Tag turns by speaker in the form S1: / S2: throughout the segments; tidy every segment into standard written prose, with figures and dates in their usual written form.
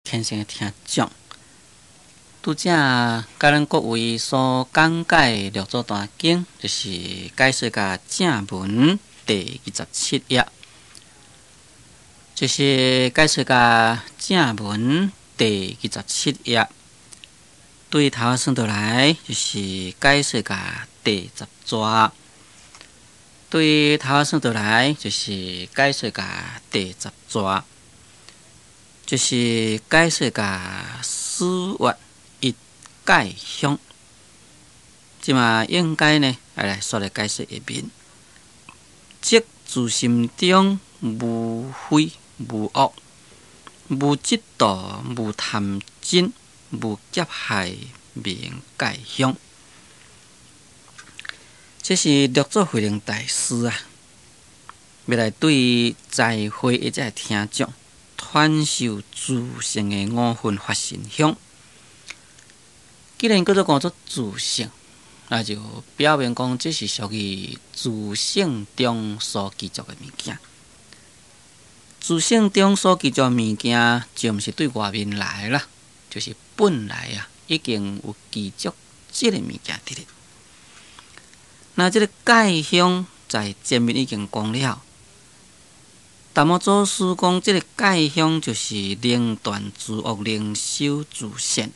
S1: 虔誠的聽眾，拄才佮咱各位所講解六祖壇經，就是解說甲正文第二十七頁，就是解說甲正文第二十七頁，對頭仔算倒來，就是解說甲第十逝，對頭仔算倒來，就是解說甲第十逝。就是解說甲四月一戒香，這馬應該呢，愛來煞來解說一遍。即自心中無非無惡，無嫉妒，無貪嗔，無挾害，名戒香。這是六祖慧能大師啊，欲來對在會的這个聽眾傳授自性的五分法身香。既然叫做講做自性，那就表明講這是屬於自性中所具足的物件。自性中所具足的物件，就毋是對外面來啦，就是本來啊已經有具足這个物件佇咧。那這个戒香在前面已經講了。達摩祖師講，這个戒香就是能斷諸惡，能修諸善。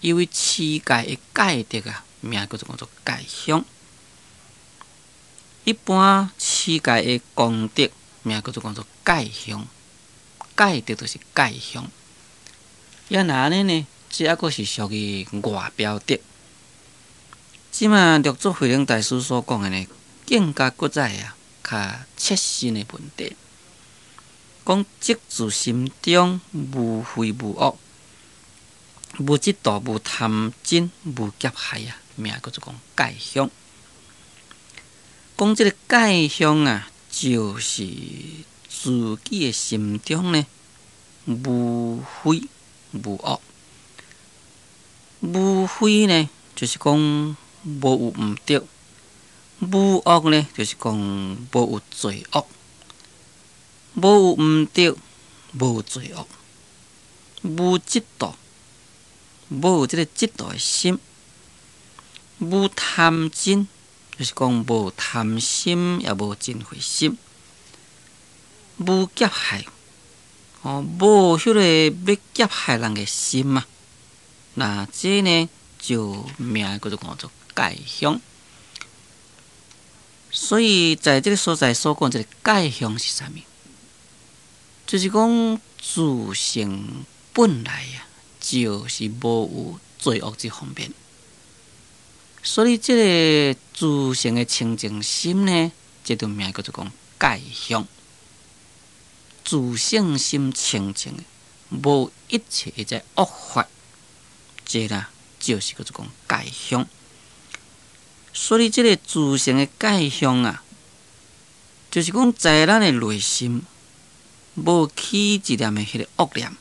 S1: 因為持戒的戒德啊，名叫做講做戒香。一般持戒的功德，名叫做講做戒香。戒德就是戒香。抑若按呢呢？這猶閣是屬於外表德。這馬六祖慧能大師所講的呢，更加閣再啊，較切身的問題。講即自心中無非無惡，無嫉妒，無貪嗔，無挾害啊，名叫做講戒香。講這个戒香啊，就是自己的心中呢，無非無惡。無非呢，就是講無有毋對；無惡呢，就是講無有罪惡。無有毋對，無有罪惡，無嫉妒，無有這个嫉妒的心，無貪嗔，就是講無貪心，也無嗔恚心，無挾害，哦，無彼个欲挾害人的心啊。那這呢，就名叫做講做戒香。所以，在這个所在所講，這个戒香是啥物？就是講自性本來啊，就是無有罪惡這方面。所以，這个自性的清淨心呢，這就名叫做講戒香。自性心清淨的，無一切的這惡法，這啦就是叫做講戒香。所以，這个自性的戒香啊，就是講在咱的內心無起一念的彼个惡念。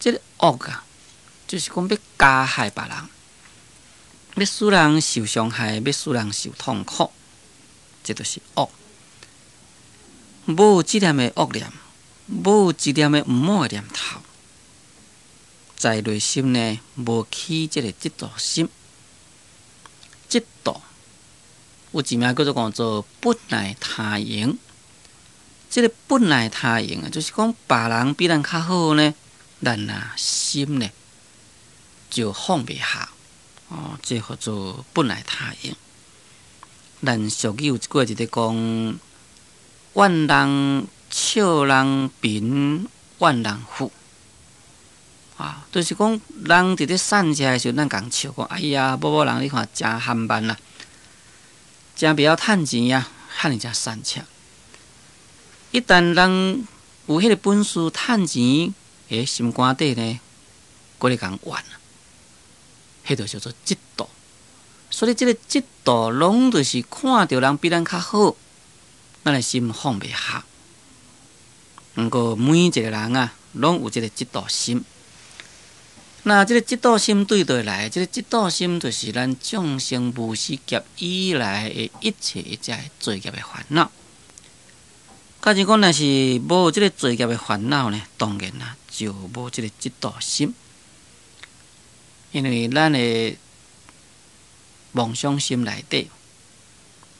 S1: 這个惡啊，就是講欲加害別人，欲使人受傷害，欲使人受痛苦，這就是惡。無一念的惡念，無一念的毋好的念頭，在內心呢，無起這个嫉妒心。嫉妒有一名叫做講做不耐他榮。這个不耐他榮啊，就是講別人比咱較好呢，咱啊心呢就放袂下哦，這叫做不耐他榮。咱俗語有一句話佇咧講：怨人笑人貧，怨人富。啊，就是講人佇咧散食的時陣，咱共笑講：哎呀，某某人你看誠含慢啊，誠袂曉趁錢啊，遐爾濟散赤。一旦人有彼个本事趁錢，心肝底呢，閣咧共怨啊，彼就叫做嫉妒。所以這个嫉妒，攏就是看著人比咱較好，咱的心放袂下。毋過每一個人啊，攏有這个嫉妒心。那這个嫉妒心對佗來？這个嫉妒心就是咱眾生無始劫以來的一切一切罪業的煩惱。假如講若是無這个罪業的煩惱呢，當然啦，就無這个嫉妒心。因為咱的妄想心內底，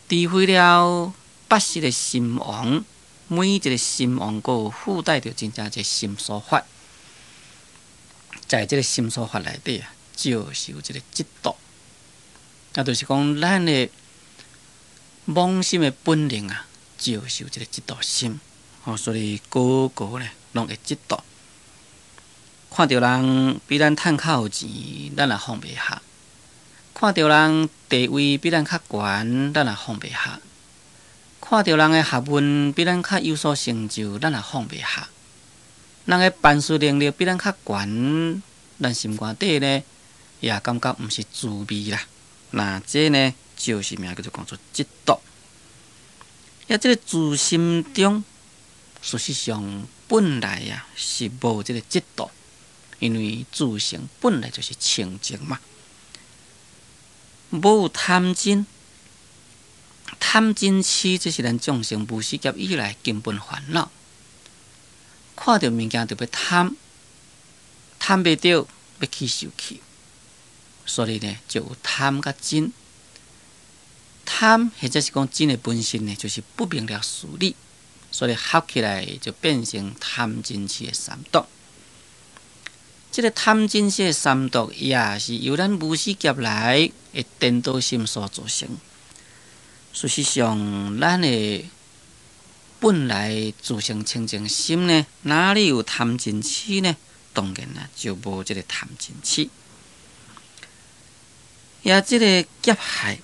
S1: 除非了80個心王，每一個心王閣有附帶著真正濟心所法，在這个心所法內底啊，就是有這个嫉妒。啊，就是講咱的妄心的本能啊，就是有這个嫉妒心。哦，所以個個呢，攏會嫉妒。看著人比咱趁較有錢，咱也放袂下；看著人地位比咱較懸，咱也放袂下；看著人的學問比咱較有所成就，咱也放袂下。人的辦事能力比咱較懸，咱心肝底呢也感覺毋是滋味啦。那這呢，就是名叫做講做嫉妒。啊，這个自心中，事實上本來啊是無這个嫉妒。因為自性本來就是清淨嘛，無貪嗔，貪嗔癡，這是咱眾生無始劫以來根本煩惱。看著物件就欲貪，貪袂著，欲起受氣，所以呢，就有貪佮嗔。貪或者是講嗔的本身呢，就是不明了事理，所以合起來就變成貪嗔癡的三毒。這个貪嗔癡三毒，也是由咱無始劫來的顛倒心所造成。事實上，咱的本來自性清淨心呢，哪裡有貪嗔癡呢？當然啦，就無這个貪嗔癡。也這个劫害，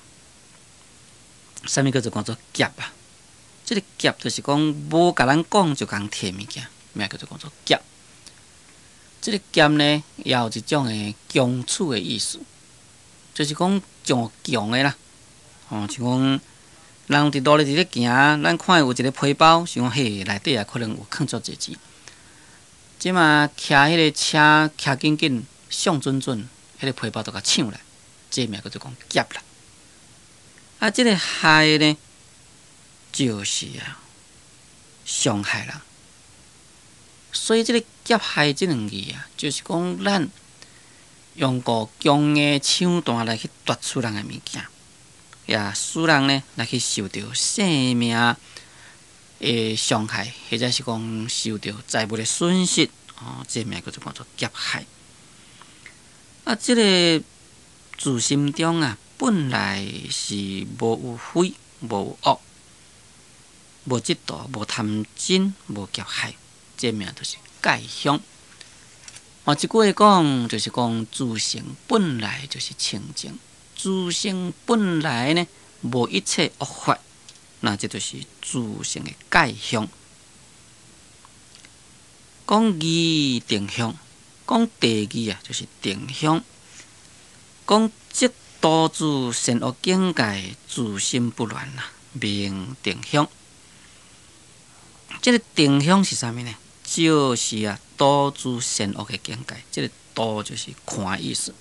S1: 啥物叫做講做劫啊？這个劫就是講無共咱講就共提物件，名叫做講做劫。這个劫呢，也有一種的強取的意思，就是講上強的啦。哦，像講人佇路裡佇咧行，咱看有一个皮包，想講嘿，內底也可能有囥足濟錢。這馬騎彼个車騎緊緊，上準準，彼个皮包就共搶來，這名叫做講劫啦。啊，這个害呢，就是啊，傷害人。所以，這个劫害這兩字啊，就是講咱用個強硬手段來去奪取人的物件，也使人呢來去受著性命的傷害，或者是講受著財物的損失，哦，這名叫做講做劫害。啊，這个自心中啊，本來是無有非、無有惡、無嫉妒、無貪嗔、無劫害。這名就是蓋相。哦，一句話講，就是講自性本來就是清淨，自性本來呢無一切惡法，那這就是自性的蓋相。講二定向，講第二啊，就是定向。講即多諸善惡境界，自心不亂啊，名定向。這个定向是啥物呢？就是啊，多諸善惡的境界。這个多就是看意思。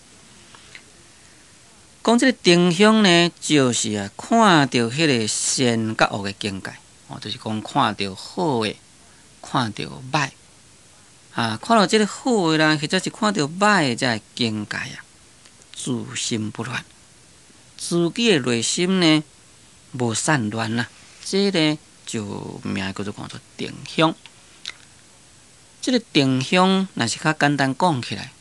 S1: 講這个定向呢，就是啊，看著彼个善佮惡的境界，哦，就是講看著好的，看著歹，啊，看著這个好的啦，或者是看著歹的這个境界啊，自心不亂，自己的內心呢，無散亂啦，這个就名叫做講做定向。這个定向，若是較簡單講起來，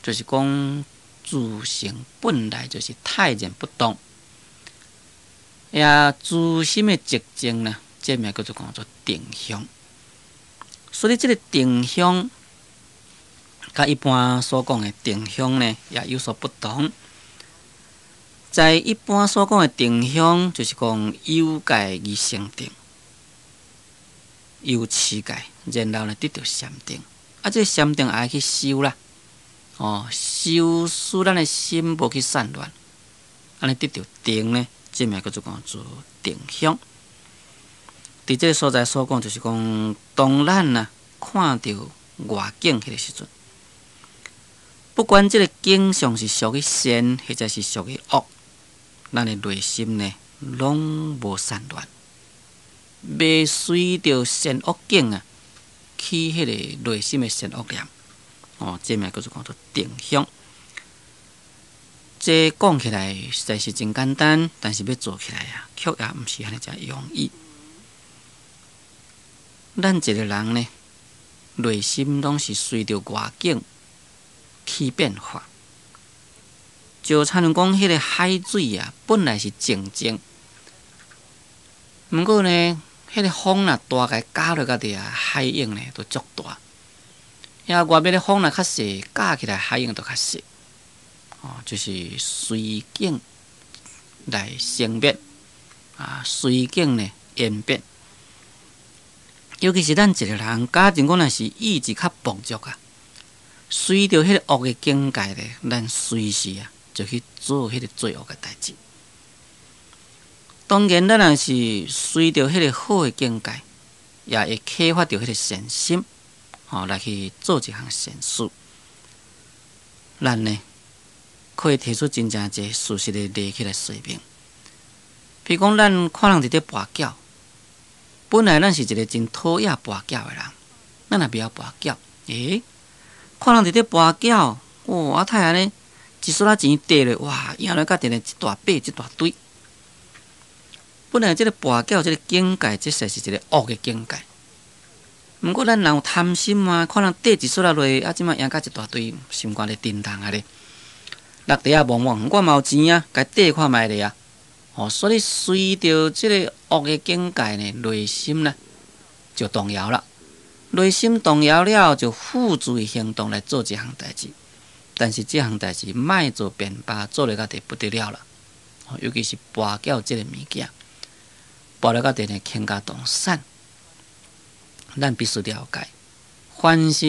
S1: 就是講自性本來就是泰然不動，也自心的寂靜呢，這名叫做講做定向。所以這个定向，佮一般所講的定向呢，也有所不同。在一般所講的定向，就是講有戒而成定，有持戒，然後呢得著禪定。啊，這个禪定愛去修啦，哦，修使咱的心無去散亂，按呢得著定呢，這名叫做講做定向。佇這个所在所講，就是講當咱啊看著外境彼个時陣，不管這个景象是屬於善，或者是屬於惡，咱的內心呢，攏無散亂。袂隨著善惡境啊，起彼个內心的善惡念。哦，這名叫做講做定向。這講起來實在是真簡單，但是欲做起來啊，卻也毋是按呢遮容易。咱一個人呢，內心攏是隨著外境起變化。就親像講，彼个海水啊，本來是靜靜，毋過呢，彼个風若大共攪落甲佇啊，海湧呢就足大。抑外面的風若較細，攪起來海湧就較細。哦，就是隨境來生滅，啊，隨境呢演變。尤其是咱一個人，假如講若是意志較薄弱啊，隨著彼个惡的境界咧，咱隨時啊就去做彼个罪惡的代誌。當然，咱若是隨著彼個好的境界，也會啟發著彼個善心，吼，來去做一項善事。咱呢，可以提出真正濟事實的例起來說明。比如講，咱看人佇咧跋筊，本來咱是一個真討厭跋筊的人，咱也袂曉跋筊。欸，看人佇咧跋筊，哦，啊，太按呢，一撮仔錢綴落，哇，贏落甲佇咧一大把一大堆。本來這个跋筊這个境界，這實是一個惡的境界。毋過咱人有貪心啊，看人綴一撮仔落，啊，這馬贏甲一大堆，心肝咧震動啊咧。落地仔摸摸，我嘛有錢啊，共綴看覓咧啊。哦，所以隨著這个惡的境界呢，內心呢就動搖了。內心動搖了，就付諸於行動來做這項代誌。但是這項代誌莫做便罷，做了甲就不得了了。尤其是跋筊這个物件，跋了甲地呢傾家蕩產。咱必須了解，凡是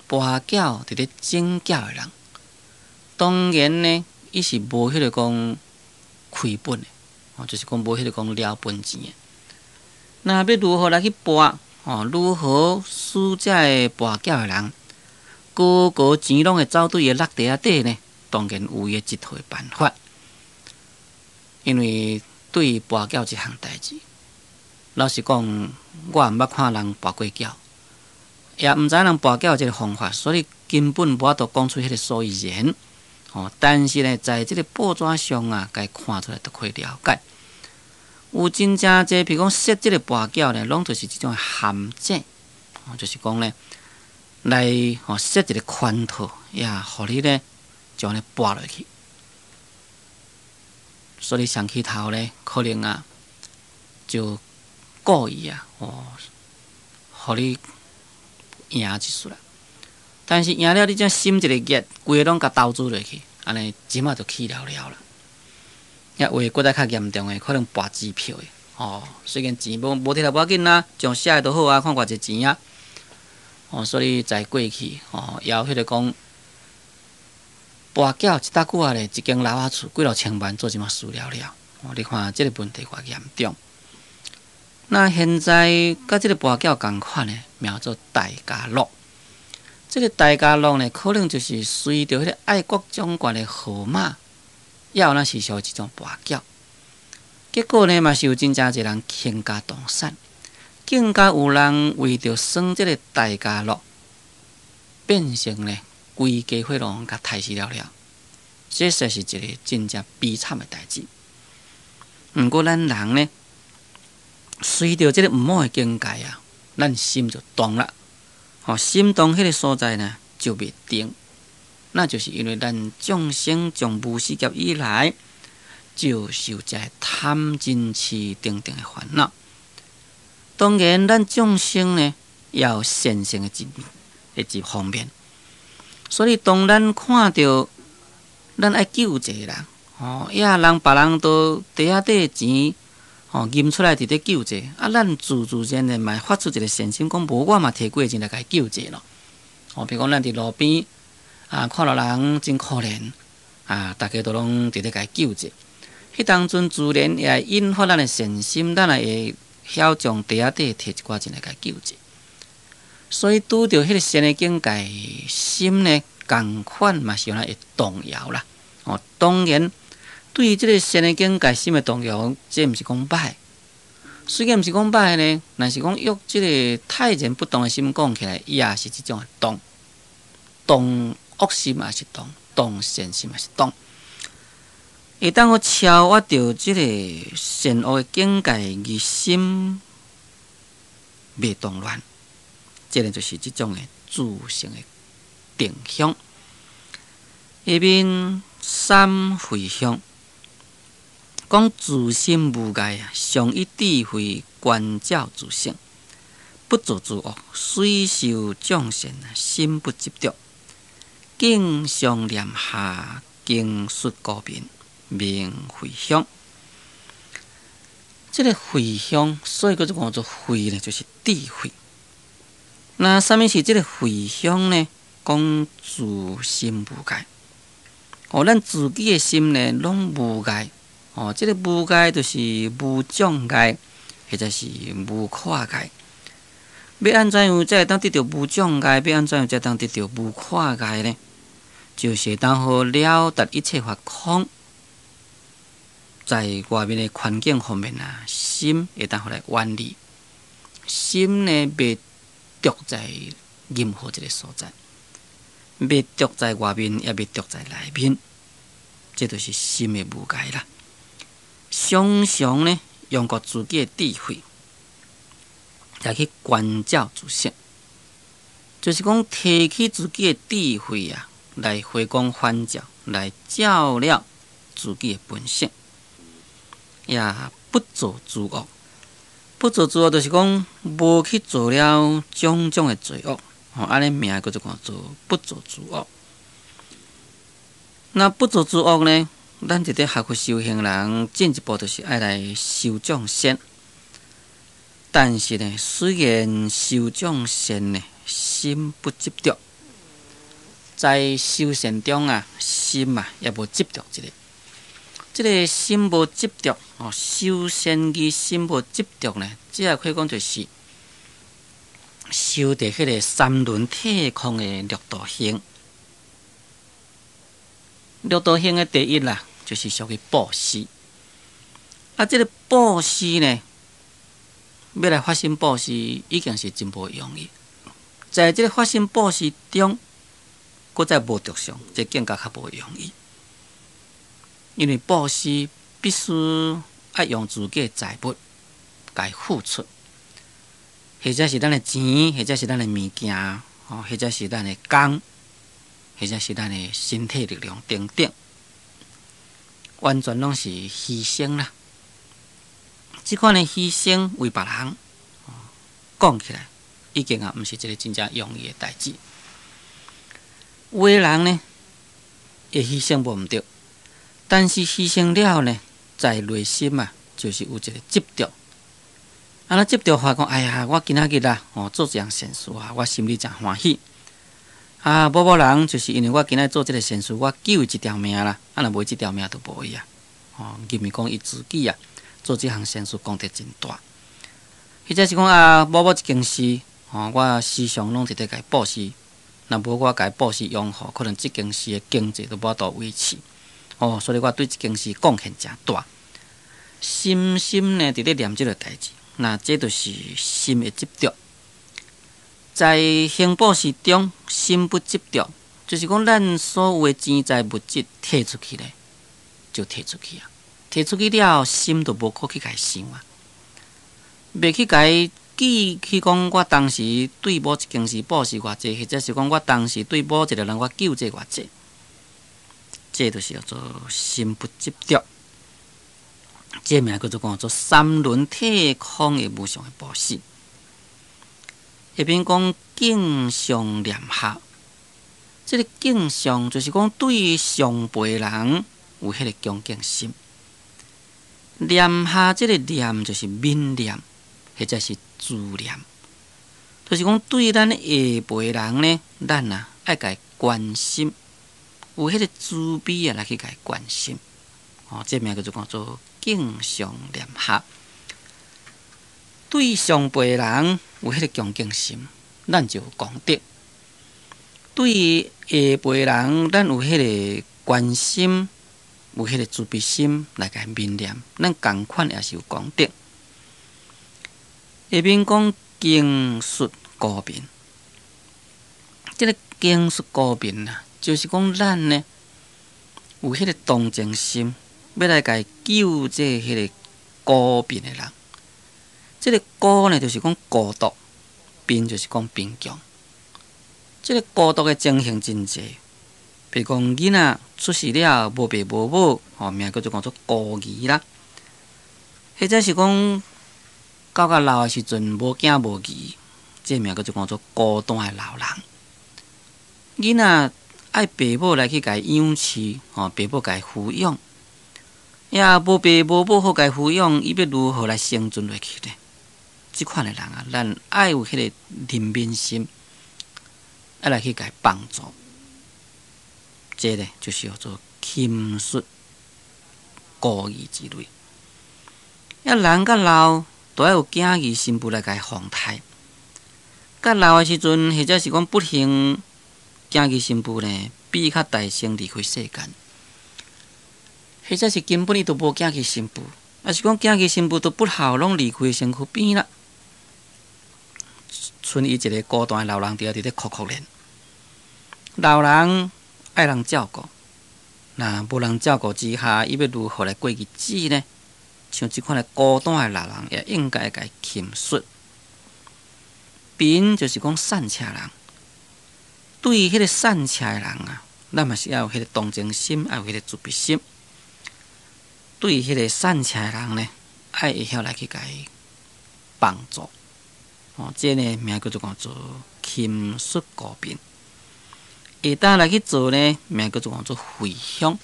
S1: 跋筊佇咧整筊的人，當然呢，伊是無彼个講虧本的，哦，就是講無彼個講了本錢的。那欲如何來去跋？哦，如何使這个跋筊的人，個個錢攏會走對伊的落袋仔底呢？當然有伊的一套的辦法。因為對於跋筊這項代誌，老實講，我毋捌看人跋過筊，也毋知人跋筊這个方法，所以根本無法度講出彼个所以然。哦，但是呢，在這个報紙上啊，共看出來就可以了解。有真正濟，譬如講設這个跋筊呢，攏就是這種陷阱，哦，就是講呢，來吼設一个圈套，也予你呢就按呢跋落去。所以上起頭呢，可能啊，就故意啊，哦，予你贏一撮啦。但是贏了，你才心一个熱，規个攏共投資落去，按呢這馬就去了了啦。抑有的閣再較嚴重的，可能博支票的，哦，雖然錢無摕來無要緊啦，將寫的就好啊，看偌濟錢啊。哦，所以在過去，哦，也有彼個講跋筊一搭久仔咧，一間老仔厝幾落千萬做這馬輸了了。哦，你看這个問題偌嚴重。那現在佮這个跋筊仝款的，名做大家樂。這个大家樂呢，可能就是隨著彼个愛國獎券的號碼，也有若是屬於這種跋筊。結果呢，嘛是有真正濟人傾家蕩產，更加有人為著耍這个大家樂，變成呢規家伙攏共刣死了了。這實是一个真正悲慘的代誌。毋過咱人呢，隨著這个毋好的境界啊，咱心就動啦。吼，心動彼个所在呢，就袂定。那就是因為咱眾生從無始劫以來，就受這个貪嗔癡等等的煩惱。當然，咱眾生呢，也有善性的一方面。所以，當咱看著咱愛救濟人，吼，抑人別人都袋仔底錢，吼，揜出來佇咧救濟，啊，咱自自然然嘛會發出一个善心，講無我嘛提幾个錢來共伊救濟咯。吼，比如講咱佇路邊啊，看著人真可憐，啊，逐家都攏佇咧共伊救濟。彼當陣自然也會引發咱的善心，咱也會曉將袋仔底提一寡錢來共伊救濟。所以拄著彼个善的境界，心呢仝款嘛是有會動搖啦。哦，當然對於這个善的境界，心的動搖，這毋是講歹。雖然毋是講歹呢，若是講用這个泰然不動的心講起來，伊也是這種的動，動惡心也是動，動善心也是動。會當予超越著這个善惡的境界，而心袂動亂，這个就是這種的自性的定向。下面三回向，講自心無礙啊，常以智慧觀照自性，不造諸惡，雖修眾善啊，心不執著，敬上念下，敬術高明。名回向，這个回向，所以叫做講做慧呢，就是智慧。那啥物是這个回向呢？講自心無礙。哦，咱自己的心呢，攏無礙。哦，這个無礙就是無障礙，或者是無看礙。欲按怎樣才會當得著無障礙？欲按怎樣才會當得著無看礙呢？就是會當予了達一切法空。在外面的環境方面啊，心會當予來遠離，心呢袂著在任何一个所在，袂著在外面，也袂著在內面，這就是心的無礙啦。常常呢，用過自己的智慧來去觀照自性，就是講提起自己的智慧啊，來回光返照，來照了自己的本性。也不做諸惡，不做諸惡就是講無去做了種種的罪惡，吼，按呢名叫做講做不做諸惡。那不做諸惡呢？咱佇咧學佛修行人進一步就是愛來修眾善。但是呢，雖然修眾善呢，心不執著，在修善中啊，心啊也無執著一个。這个心無執著，哦，修善而心無執著呢，這个可以講就是修佇彼个三輪體空的六度行。六度行的第一啦，就是屬於布施。啊，這个布施呢，欲來發心布施，已經是真無容易。在這个發心布施中，閣再無著相，這更加較無容易。因為布施必須愛用自己的財物共付出，或者是咱的錢，或者是咱的物件，吼，或者是咱的工，或者是咱的身體力量等等，完全攏是犧牲啦。這款的犧牲為別人，講起來已經啊，毋是一个真正容易的代誌。有的人呢，會犧牲無毋對。但是犧牲了呢，在內心啊，就是有一个執著。啊，那執著話講，哎呀，我今仔日啊，哦，做這項善事啊，我心裡誠歡喜。啊，某某人就是因為我今仔做這个善事，我救伊一條命啦。啊，若無這條命就無伊啊。哦，認為講伊自己啊，做這項善事功德真大。或者是講啊，某某一件事，哦，我時常攏佇咧共伊布施，若無我共伊布施養護，可能這間司的經濟都無法度維持。哦，所以我對這間司貢獻誠大。深深呢，佇咧念這个代誌，那這就是心的執著。在行布施中，心不執著，就是講咱所有的錢財物質提出去咧，就提出去啊。提出去了後，心就無閣去共伊想啊，袂去共伊記起講我當時對某一間司布施偌濟，或者是講我當時對某一个人我救濟偌濟。這就是叫做心不執著，這名叫做講做三輪體空的無上的布施。下邊講敬上念下，這个敬上就是講對上輩人有彼个恭敬心。念下這个念就是憫念，或者是慈念，就是講對咱下輩人呢，咱啊愛共伊關心。有彼个慈悲啊，來去共伊關心，哦，這名叫做講做敬上念下。對上輩人有彼个恭敬心，咱就有功德；對下輩人，咱有彼个關心，有彼个慈悲心來共伊憫念，咱仝款也是有功德。下面講敬恤孤貧，這个敬恤孤貧啊，就是講咱呢有彼个同情心，欲來共救濟彼个孤貧的人。這个孤呢，就是講孤獨；貧就是講貧窮。這个孤獨的情形真濟，比如講囡仔出世了無爸無母，吼，名叫做講做孤兒啦。或者是講到較老的時陣無囝無兒，這个名叫做講做孤單的老人。囡仔愛爸母來去共養飼，吼，爸母共撫養，也無爸無母好共撫養，伊欲如何來生存落去呢？這款的人啊，咱愛有彼个憐憫心，愛來去共幫助。這个就是叫做欽恤孤兒之類。啊，人較老，都愛有囝兒新婦來共奉刣。較老的時陣，或者是講不幸，囝兒新婦呢，比伊較大先離開世間，或者是根本伊都無囝兒新婦，抑是講囝兒新婦都不孝，攏離開身軀邊啦，賰伊一个孤單的老人佇遐佇咧哭可憐。老人愛人照顧，若無人照顧之下，伊欲如何來過日子呢？像這款的孤單的老人，也應該共欽恤。貧就是講散赤人，對彼个散赤的人啊，咱嘛是愛有彼个同情心，愛有彼个慈悲心。對彼个散赤的人呢，愛會曉來去共幫助。哦，這个名叫做講做欽恤孤貧。會當來去做呢，名叫做講做回向。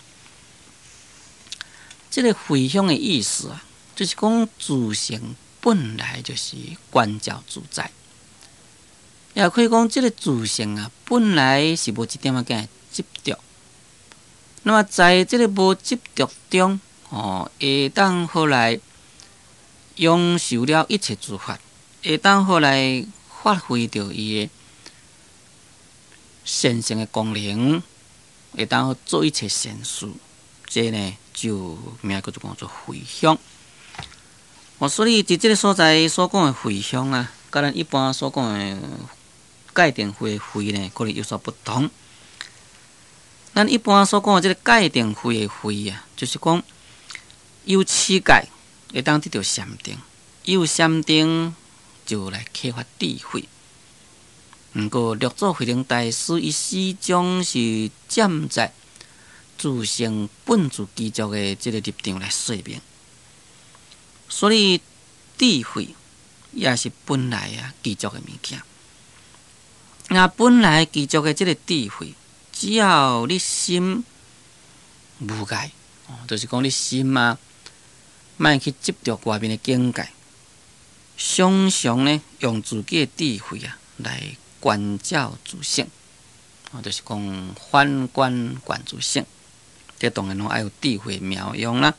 S1: 這个回向的意思啊，就是講自性本來就是觀照自在，也可以講這个自性啊，本來是無一點仔仔執著。那麼在這个無執著中，哦，會當好來擁受了一切諸法，會當好來發揮著伊的善性的功能，會當好做一切善事。這呢就名叫做講做回向。哦，所以佇這个所在所講的回向啊，佮咱一般所講的戒定慧的慧呢，可能有所不同。咱一般所講的這个戒定慧的慧啊，就是講有持戒會當得著禪定，有禪定就來啟發智慧。毋過六祖慧能大師伊始終是站在自性本自具足的這个立場來說明，所以智慧也是本來啊具足的物件。若本來具足的這个智慧，只要你心無礙，就是講你心啊，莫去執著外面的境界，常常呢用自己的智慧啊來觀照自性，就是講反觀觀自性。這當然攏愛有智慧妙用啦。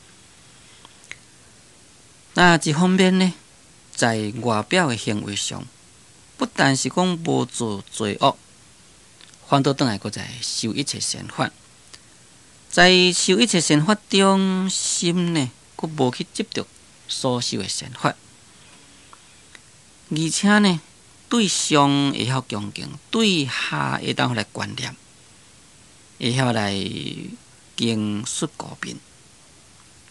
S1: 那一方面呢，在外表的行為上，不但是講無做罪惡，反倒轉來閣在修一切善法。在修一切善法中，心呢，閣無去執著所修的善法，而且呢，對上會曉恭敬，對下會當來觀念，會曉來敬恤孤貧，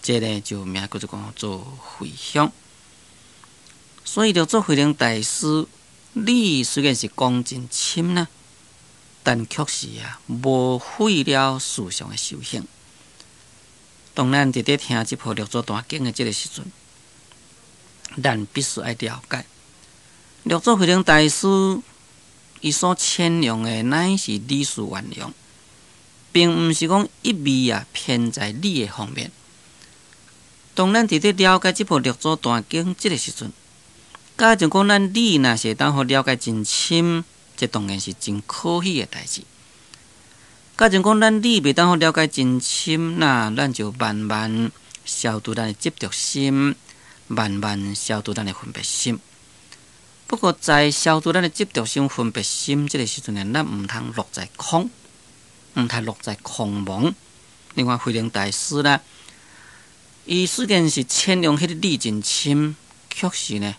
S1: 這个就名叫做講做回向。所以六祖慧能大師，你雖然是講真深啦，但卻是啊無廢了事上的修行。當咱佇咧聽這部六祖壇經的這个時陣，咱必須愛了解六祖慧能大師伊所宣揚的乃是理事圓融，並毋是講一味啊偏在理的方面。當咱佇咧了解這部六祖壇經這个時陣，假如講咱理若是會當予了解真深，這當然是真可喜的代誌。假如講咱理袂當予了解真深，那咱就慢慢消除咱的執著心，慢慢消除咱的分別心。不過在消除咱的執著心、分別心這个時陣呢，咱毋通落在空，毋通落在空無。另外，慧能大師呢，伊雖然是宣揚彼个理真深，卻是呢，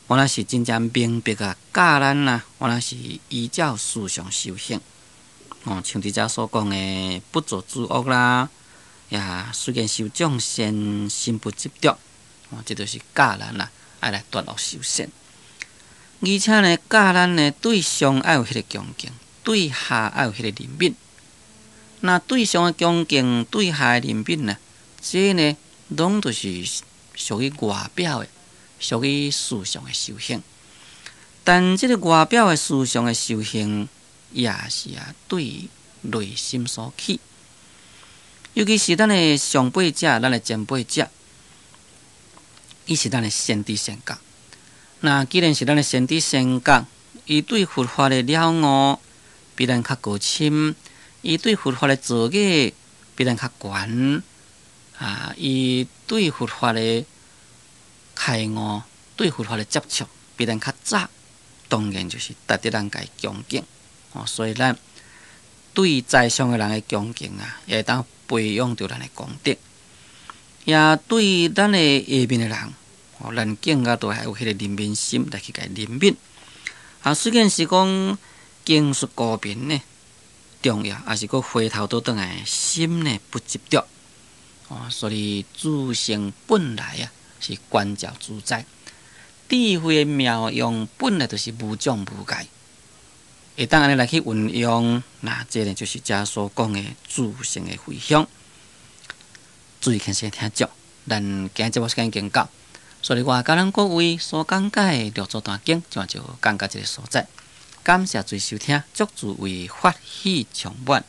S1: 原來是真正明白啊，教咱啊，原來是依照事相修行。哦，像佇遮所講的，不做諸惡啦，也雖然修眾善，心不執著，哦，這就是教咱啦，愛來斷惡修善。而且呢，教咱呢對上愛有彼个恭敬，對下愛有彼个憐憫。那對上的恭敬，對下的憐憫呢，這呢，攏都是屬於外表的，屬於事相的修行。但這个外表的事相的修行，也是啊，對內心所起。尤其是咱的上輩者，咱的前輩者，伊是咱的先知先覺。那既然是咱的先知先覺，伊對佛法的了悟比咱較高深，伊對佛法的造詣比咱較懸，啊，伊對佛法的開悟，對佛法的接觸比咱較早，當然就是值得咱共伊恭敬。哦，所以咱對在上的人的恭敬啊，也會當培養著咱的功德，也對咱的下面的人，哦，咱更加都還有彼个憐憫心來去共伊憐憫。啊，雖然是講經術高明呢重要，也是閣回頭倒轉來心呢不執著。哦，所以自性本來啊是觀照自在，智慧的妙用本來就是無障無礙。會當按呢來去運用，那這个就是遮所講的自性的迴向。注意聽先聽足，咱今日節目時間已經到，所以我佮咱各位所講解的六祖壇經，就講到這个所在。感謝諸位收聽，祝諸位法喜充滿。